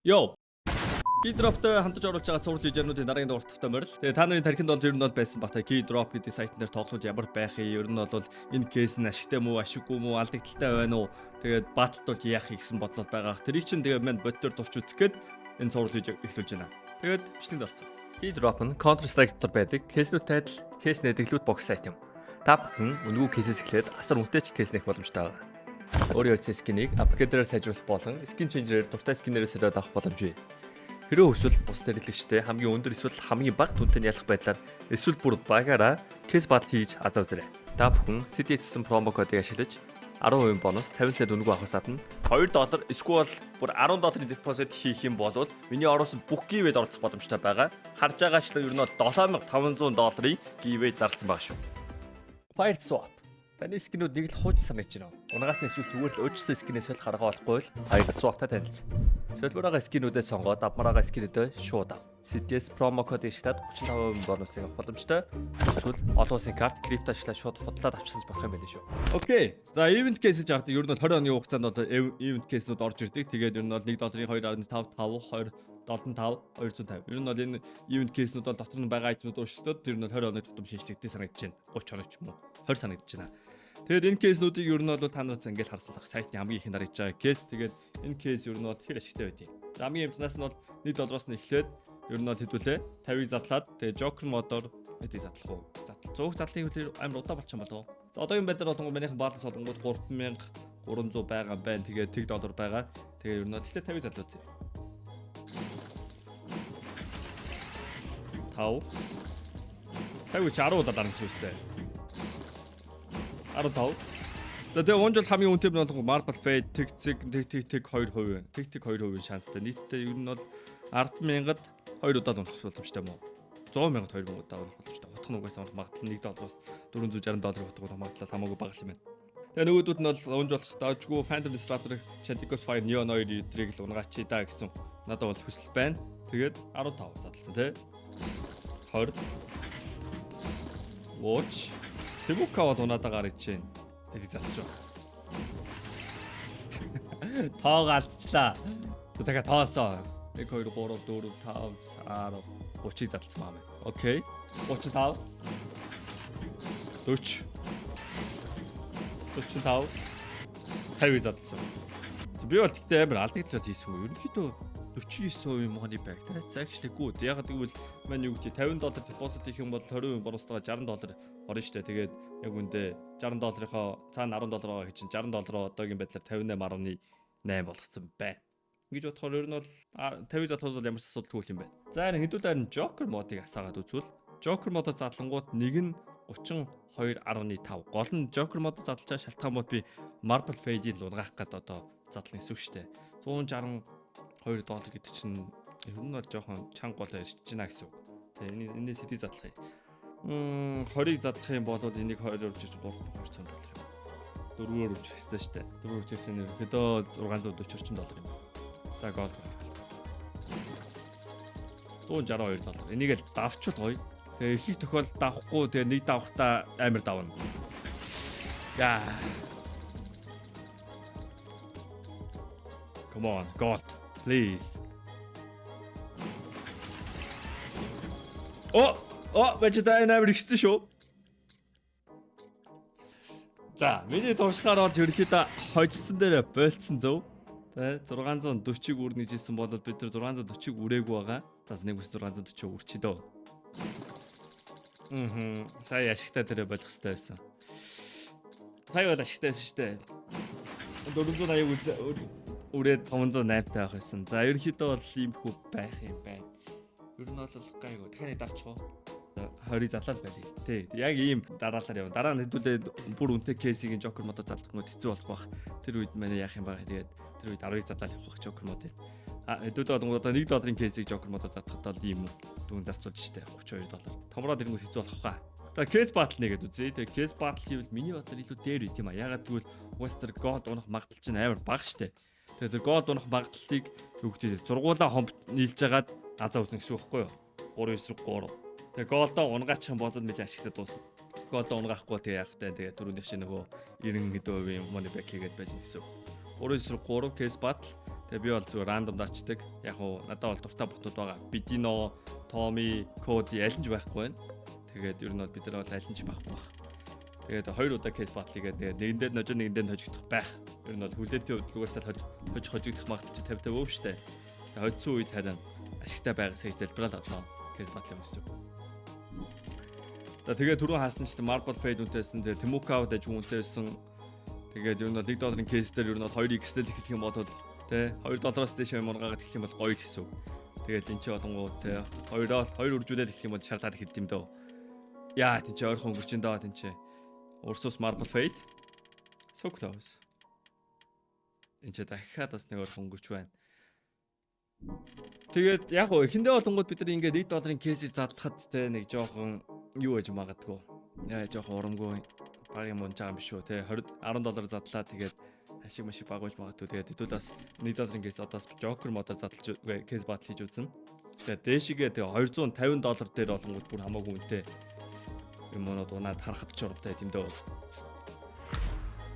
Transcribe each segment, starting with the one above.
Йоо. Keydrop-той хамтарч оруулж байгаа цуврал видеонуудын дараагийн дугаар тавтай морил. Тэгээ та нарын тархинд бол ер нь бол байсан бата Keydrop гэдэг сайтн дээр тоглож ямар байх юм. Ер нь бол энэ case нь ашигтай мүү, ашиггүй мүү, алдагдaltaй байна уу? Тэгээд battle дууд яах юм гэсэн бодлоод байгаа. Тэрийг чинь тэгээ мань боддоор турч үзэх гээд энэ цуврал видео эхлүүлж байна. Тэгээд бичлэгэнд орцсон. Keydrop нь Counter Strike дотор байдаг case нүүдтэй адил case нээдэг loot box сайт юм. Та бүхэн үнэгүй case ээс эхлээд асар үнэтэй ч case нээх боломжтой байгаа. Өөрийн утасны skin ийг upgrader ээр сайжруулах болон skin changer ээр дуртай skin ээрээ солиод авах боломж бий. Хэрвээ хүсвэл бусад хэрэглэгчтэй хамгийн өндөр эсвэл хамгийн бага дүнтэй нь ялах байдлаар эсвэл бүр багаараа case battle хийж азаа үзээрэй. Та бүхэн CDS гэсэн promo кодыг ашиглаж 10% бонус, 50 цент үнэгүй авахаас гадна 2 доллар эсвэл бүр 10 долларын депозит хийх юм бол миний оруулсан бүх giveaway д оролцох боломжтой байгаа. Харж байгаачлан ер нь бол 7500 долларын giveaway зарласан байгаа шүү. Fire Swap. Таны skin үүд нэг л хууч санагдаж байна. Унгаас нь эсвэл зүгээр л өөрчлөсөн skin ээс солих арга болохгүй л Fire Swap-та танилцсан. Солбороо skin үүдээ сонгоод авмараа skin үүдээ шууд ав. CDS promo код ашиглаад 35% бонусыг авах боломжтой. Эсвэл олон улсын карт, крипто ашиглаад шууд худлаад авчихсан болох юм байл шүү. Okay. За, event case гэж хардаг. Ер нь бол 20 оны хугацаанд одоо event case нүүд орж ирдэг. Тэгээд ер нь бол 1 долларын 2.5 5 20 75 250. Ер нь бол энэ event case нүүд бол дотор нь байгаа item үүд өөрчлөгдөд ер нь бол 20 оны тутам шинжлэгдээ санагдаж байна. 30 оны ч юм уу. 20 санагдаж байна. Тэгээд энэ case нүүдийг ер нь бол та нар ингээл харсан сайтны хамгийн ихэнд харагдаж байгаа case. Тэгээд энэ case ер нь бол хэр ашигтай байт юм. За, хамгийн хямднаас нь бол 1 доллароос нь эхлээд ер нь бол хэдүүлээ 50-ыг задлаад, тэгээд Joker mode оор хэдийг задлах уу? Задал 100 задлахын хөлөөр амар удаа болчих юм болов уу? За, одоогийн байдлаар болонгоо манийхан баланс болонгууд 3300 байгаа юм байна. Тэгээд тэг доллар байгаа. Тэгээд ер нь бол гэхдээ 50-ыг задлаа үзье. 5 50 чи 10 удаа дарна гэсэн үстэй. 15. За, тэгээ унжил хамгийн үнэтэй нь бол Marble Fade тэг цэг тэг тэг тэг 2%. Тэг тэг 2% шанстай. Нийтдээ ер нь бол 10,000-д 2 удаа л унах боломжтой юм уу? 100,000-д 2,000 удаа унах боломжтой. Утга нь угаасаа унах магадлал 1 доллароос 460 долларын утга унах магадлал хамаагүй бага юм байна. Тэгээ нөгөөдүүд нь бол унж болох даажгүй Phantom Disruptor, Chanticos Fire, Neon 2 эдрийг л унгаач да гэсэн надад бол хүсэл байна. Тэгээд 15 задлсан тий. 20 Watch. Тэбука бол унаадаа гарч ичээн. Энийг задлж байна. Тоог алдчихлаа. Тэгэхээр тоосоо. 1 2 3 4 5 10 30-ыг задлсан байна. Okay. 35 40 45 50-ыг задлсан. Би бол тэгтээ амар алдагдлаад хийсэн үү? Ерөнхийдөө 49% money back. That's actually good. Яг гэвэл маань юу гэдэг 50 доллар депозит хийх юм бол 20% бонустайгаа 60 доллар орно штэ. Тэгээд яг үндэ 60 долларынхоо цаана 10 доллар байгаа гэж чинь 60 доллароо одоогийн байдлаар 58.8 болгоцсон байна. Ингэж бодохоор ер нь бол 50 задлах бол ямар ч асуудалгүй юм байна. За, энэ хэдүүл харин Joker mode ыг асаагаад үзвэл Joker mode задлангууд нэг нь 32.5. Гол нь Joker mode задлж байгаа шалтгаан бод би Marble Fade-ийг л унгаах гээд одоо задлана гэсэн үг шүү дээ. 162 доллар гэдэг чинь ер нь бол жоохон чанга гол ярьж байна гэсэн үг. Тэгээ энэ энэс хэдий задлах юм. 20-ыг задлах юм бол энийг 20 үрж 3200 доллар юм. Дөрвөөр үржих хэрэгтэй шүү дээ. Дөрвөөр үржих чинь ерөнхийдөө 640 орчим доллар юм. За, gold 162 доллар. Энийг л давчвал гоё. Тэгээ их их тохиолдолд давахгүй, тэгээ нэг давхтаа амар давна. Яа. Come on, gold, please. О, о, бачта энэ амар ихсэн шүү. За, миний туршлагаар бол ерөнхийдөө хожсон дээр болцсон зөв. Тэ 640-ыг үрнэ гэж хэлсэн бол бид тэр 640-ыг үрээгүй байгаа. За, нэг үс 640 үрчий дөө. Мм. Сая ашигтай дээр болох хэрэгтэй байсан. Сая бол ашигтай байсан шүү дээ. 480 үрээд 508 тавих байсан. За, ерөнхийдөө бол ийм хүү байх юм байна. Ер нь бол гайгүй. Дахиад нэг дарчих уу? 20-ыг задлаад байлээ. Тий. Яг ийм дараалал явна. Дараа нь хэдүүлээ бүр үнэтэй case ийг Joker mode оо задлах нь хэцүү болох бах. Тэр үед манай яах юм бэ? Тэгээд тэр үед 10-ыг задлаад явах бах Joker mode ыг. А хэдүүлээ болонгууд одоо 1 долларын case ийг Joker mode оо задлахад бол ийм дүн зарцуулж штэ 32 доллар. Томроод ирэнгүүт хэцүү болох хаа. За, case battle нэгэд үзье. Тэгээ case battle хийвэл миний бодлоор илүү дээр үт юм а. Ягаад гэвэл угаас тэр gold унах магадлал чинь амар бага штэ. Тэгээ тэр gold унах магадлалыг юу гэдэг зургуулаа хомб нийлж хагаад азаа үзнэ гэсэн үг байхгүй юу? 3 9 3. Тэгээ gold оо унгаачих юм бол нэлээд ашигтай дуусна. Gold оо унгаахгүй тэгээ яах вэ? Тэгээ түрүүнийх шиг нөгөө 90 хэдэн хувийн money back хийгээд байж гэсэн үг. 3 9 3 case battle. Тэгээ би бол зүгээр random дарчдаг. Яг уу, надад бол дуртай ботууд байгаа. Бидино, Томи, Коди аль нь ч байхгүй байна. Тэгээд ер нь бол бид нар бол аль нь ч байхгүй баг. Тэгээд хоёр удаа case battle хийгээд, тэгээд нэгэн дээр ножоо, нэгэн дээр хожигдох байх. Ер нь бол хүлээлтийн хувьд угаасаа хож хож хожигдох магадлал чи 50 50 шүү дээ. Тэгээд хоцсон үед харин ашигтай байгаасаа залбираал одно. Case battle юм гэсэн. За, тэгээд түрүүн харсан чинь Marble Fade үнэтэйсэн. Тэгээд Temuka дажгүй үнэтэй байсан. Тэгээд ер нь бол 1 долларын case дээр ер нь бол 2x л эхлэх юм бол, тэ, 2 доллароос дээш юм унгаагаад эхлэх юм бол гоё гэсэн үг. Тэгээд энэ чи болонгууд, тэ, хоёроо хоёр үржүүлээд эхлэх юм бол шарлаад эхэлт юм дөө. Яа, тэн чи ойрхон өнгөрч ин даа тэн чи. Ursus Marble Fade. So close. Энд чи дахиад бас нэг ойрхон өнгөрч байна. Тэгээд яг гоо эхэндээ болонгууд бид нар ингээд 1 долларын case ийг задлахад, те, нэг жоохон юу байж магадгүй. Яа, жоохон урамгүй баг юм унж байгаа юм биш үү, те, 20 10 доллар задлаа, тэгээд ашиг машиг баг байж магадгүй. Тэгээд хэдүүл бас 1 долларын case одоос Joker mode оор задлаж, case battle хийж үзсэн. Тэгээд дээшигээ тэгээ 250 доллар дээр болонгууд бүр хамаагүй үнэтэй юм унаад унаад харахад ч урамтай тийм дөө.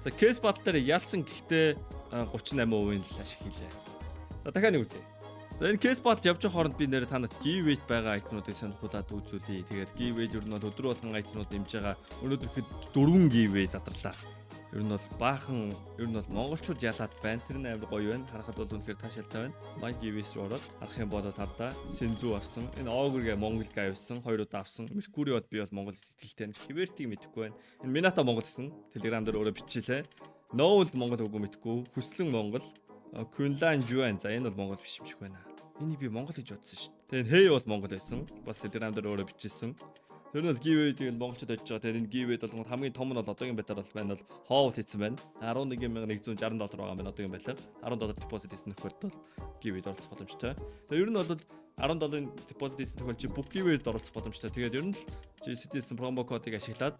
За, case battle дээр ялсан, гэхдээ 38% л ашиг хийлээ. За, дахиад нэг үзье. За, энэ case battle явж байгаа хооронд би нэр танад giveaway байгаа item уудыг сонирхуулаад үзүүлье. Тэгээд giveaway ер нь бол өдөр болгон item ууд нэмж байгаа. Өнөөдөр ихэд дөрвөн giveaway задарлаа. Ер нь бол баахан ер нь бол монголчууд ялаад байна. Тэр нь амар гоё байна. Харахад бол үнэхээр таашаалтай байна. My giveaways руу ороод харах юм бол тардаа Сензу авсан. Энэ Ogre Монгол гай авсан. Хоёр удаа авсан. Меркури бол би бол Монгол итгэлтэй байна. Кивертиг мэдэхгүй байна. Энэ Мината Монгол гэсэн. Telegram дээр өөрөө биччихлээ. Ноул Монгол үгүй мэдэхгүй. Хүслэн Монгол. Кунлан Жуан. За, энэ бол Монгол биш юм шиг байна. Энийг би Монгол гэж бодсон шүү дээ. Тэгээ Хей бол Монгол байсан. Бас Telegram дээр өөрөө бичижсэн. Тэр нь бол giveaway тэгээд монголчууд очиж байгаа. Тэгээд энэ giveaway болгонд хамгийн том нь бол одоогийн байдлаар бол байна бол Хоут хийсэн байна. 11,160 доллар байгаа юм байна одоогийн байдлаар. 10 доллар депозит хийсэн нөхөрт бол giveaway оролцох боломжтой. Тэгээд ер нь бол 10 долларын депозит хийсэн тохиолдолд чи бүх giveaway-д оролцох боломжтой. Тэгээд ер нь л чи CTS promo кодыг ашиглаад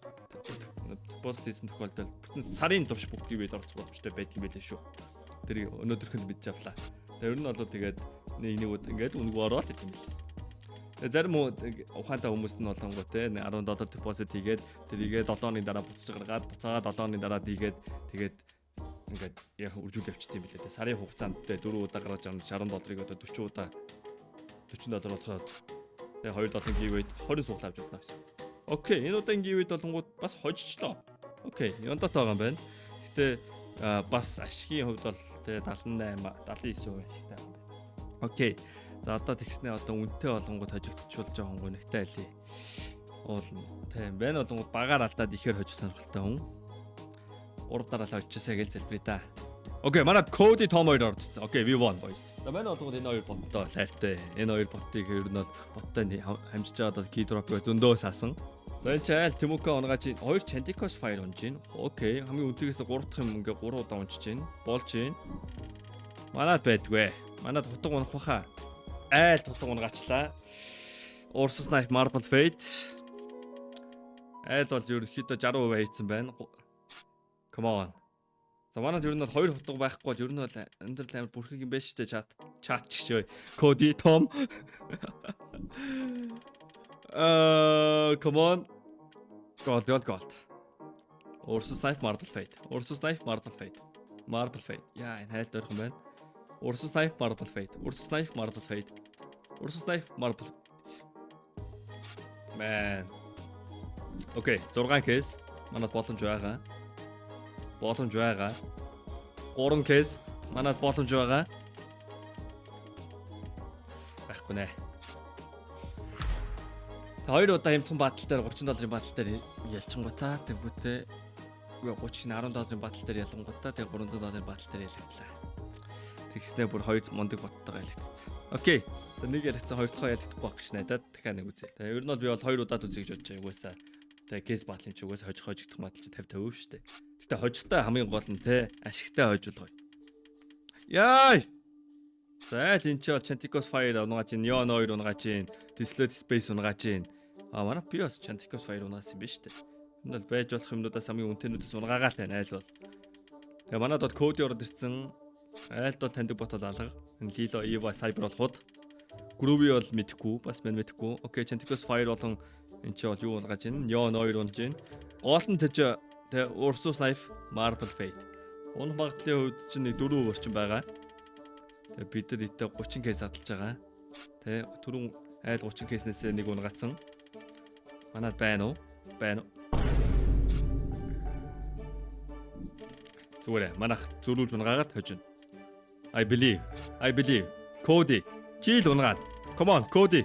депозит хийсэн тохиолдолд бүтэн сарын турш бүх giveaway-д оролцох боломжтой байдаг юм байлээ шүү. Тэрийг өнөөдрөхөнд мэдж авлаа. Тэгээд ер нь бол тэгээд нэг нэг ингээд үнэгүй ороод идэм бил. Тэгээ зарим ухаантай хүмүүс нь болонгоо, те, 10 доллар депозит хийгээд, тэрийгээ 7 хоногийн дараа буцаж гаргаад, буцаагаа 7 хоногийн дараа хийгээд, тэгээд ингээд яг үржүүл явчихд юм билээ те. Сарын хугацаанд, те, 4 удаа гаргаж авна, 60 долларыг одоо 40 удаа 40 доллар болоход тэгээ 2 долларын giveaway 20 сууглаа авч болно гэсэн. Okay, энэ удаагийн giveaway болонгууд бас хожичлоо. Okay, Яндат байгаа юм байна. Гэтэ бас ашигын хувьд бол, те, 78 79% ашигтай юм байна. Okay. За, одоо тэгснээ одоо үнэтэй болонгууд хожигдчихвол жоохон гонигтай айлээ. Уулна. Тийм байна, болонгууд багаар алдаад ихээр хожих сонирхолтой хүн. Урав дараалал хожчихсаа гэж залбирая та. Okay, манад Cody Tom хоёр орж ирсэн. Okay, we won, boys. За, манай болонгууд энэ хоёр боттой хайртай. Энэ хоёр ботыг ер нь бол боттой хамжиж байгаад бол key drop-ыг зөндөө саасан. За, энэ чайл Тимука унгааж, хоёр Chanticos Fire унж байна. Okay, хамгийн үнэтэйгээс 3 дахь юм ингээ 3 удаа унжиж байна. Болж байна. Манад байдгүй. Манад хутга унах баха, айл тутаг унгаачлаа. Ursus Knife Marble Fade. Айл бол ерөнхийдөө 60% хийцэн байна. Come on. За, манайд ер нь бол хоёр хутга байхгүй бол ер нь бол амьдрал амар бүрхэг юм байна шүү дээ, chat. Chat ч гэж. Cody Tom. Come on. Gold, gold, gold. Ursus Knife Marble Fade. Ursus Knife Marble Fade. Marble Fade. Яа, энэ хайлт ойрхон байна. Ursus Knife Marble Fade. Ursus Knife Marble Fade. Ursus Knife Marble. Man. Okay, 6 case. Манад боломж байгаа. Боломж байгаа. 3 case. Манад боломж байгаа. Байхгүй нэ. Тэ, хоёр удаа хямдхан battle дээр, 30 долларын battle дээр ялчингуудаа тэнгүүтээ, үгүй, 30 10 долларын battle дээр ялангуудаа тэг 300 долларын battle дээр ялагдлаа. Тэгснээ бүр хоёр мундаг боттойгоо ялагдсан. Okay. За, нэг ялагдсан, хоёр дахь ялагдахгүй байх гэж найдаад дахиад нэг үзье. Тэгээ ер нь бол би бол хоёр удаад үзье гэж бодож байгаа угаасаа. Тэгээ case battle юм чи угаасаа хожих хожигдох магадлал чи 50 50 шүү дээ. Гэтэ хожихтой хамгийн гол нь, те, ашигтай хожуулгаа. Яй! За, л энэ чи бол Chanticos Fire унгааж, Neon 2 унгааж, Desolate Space унгааж. А, манай би бас Chanticos Fire унаасан юм байна шүү дээ. Энэ бол байж болох юмнуудаас хамгийн үнэтэйнүүдээс унгаагаа л байна айл бол. Тэгээ манад бол код ороод ирсэн. Айлд бол таньдаг бот бол алга. Энэ Lilo, Eva, Cyber бол худ. Groovy бол мэдэхгүй, бас мань мэдэхгүй. Okay, Chanticos Fire болон энэ чи бол юу унгааж байна? Neon 2 унж байна. Гол нь тэж тэ Ursus Knife, Marble Fade. Унах магадлалын хувьд чинь нэг 4% орчим байгаа. Тэгээ бид нар нийтдээ 30 case задлаж байгаа. Тэ, түрүүн айл 30 case нээс нэг унагаацсан. Манад байна уу? Байна уу? Зүгээр ээ. Манайх зөрүүлж унгаагаад хожино. I believe. I believe. Cody. Чи л унгаад. Come on, Cody.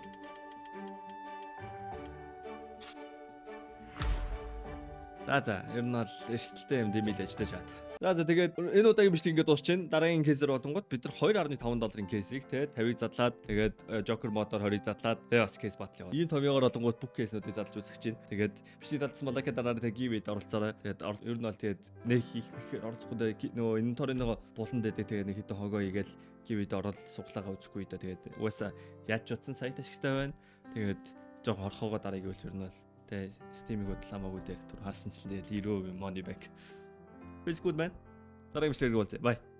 За, ер нь бол эрсдэлтэй юм димэл ажтай чат. За, тэгээд энэ удаагийн бичлэг ингээд дуусчихна. Дараагийн case ээр болонгууд бид нар 2.5 долларын case ийг те 50-ыг задлаад, тэгээд Joker mode оор 20-ыг задлаад, тэгээд бас case battle яваа. Ийм томьёогоор болонгууд бүх case нүүдийг задлаж үзэх чинь. Тэгээд бичлэг талдсан бол like дараарай, тэгээд giveaway оролцоорой. Тэгээд ер нь бол тэгээд нэг их ихээр оролцохгүй, нөгөө inventory нөгөө булан дэдэг, тэгээд нэг хэдэн хогоо игээл giveaway орол суглаагаа үзэхгүй да. Тэгээд угаасаа яаж ч утсан сайт ашигтай байна. Тэгээд жоохон хорхоогоо дарааг гэвэл ер нь бол тэ Steam-ийг бодлаамаагүй дээр түр харсан чинь тэгээд 90% money back. It's good, man. Дараагийн бичлэгээр уулзъя. Bye.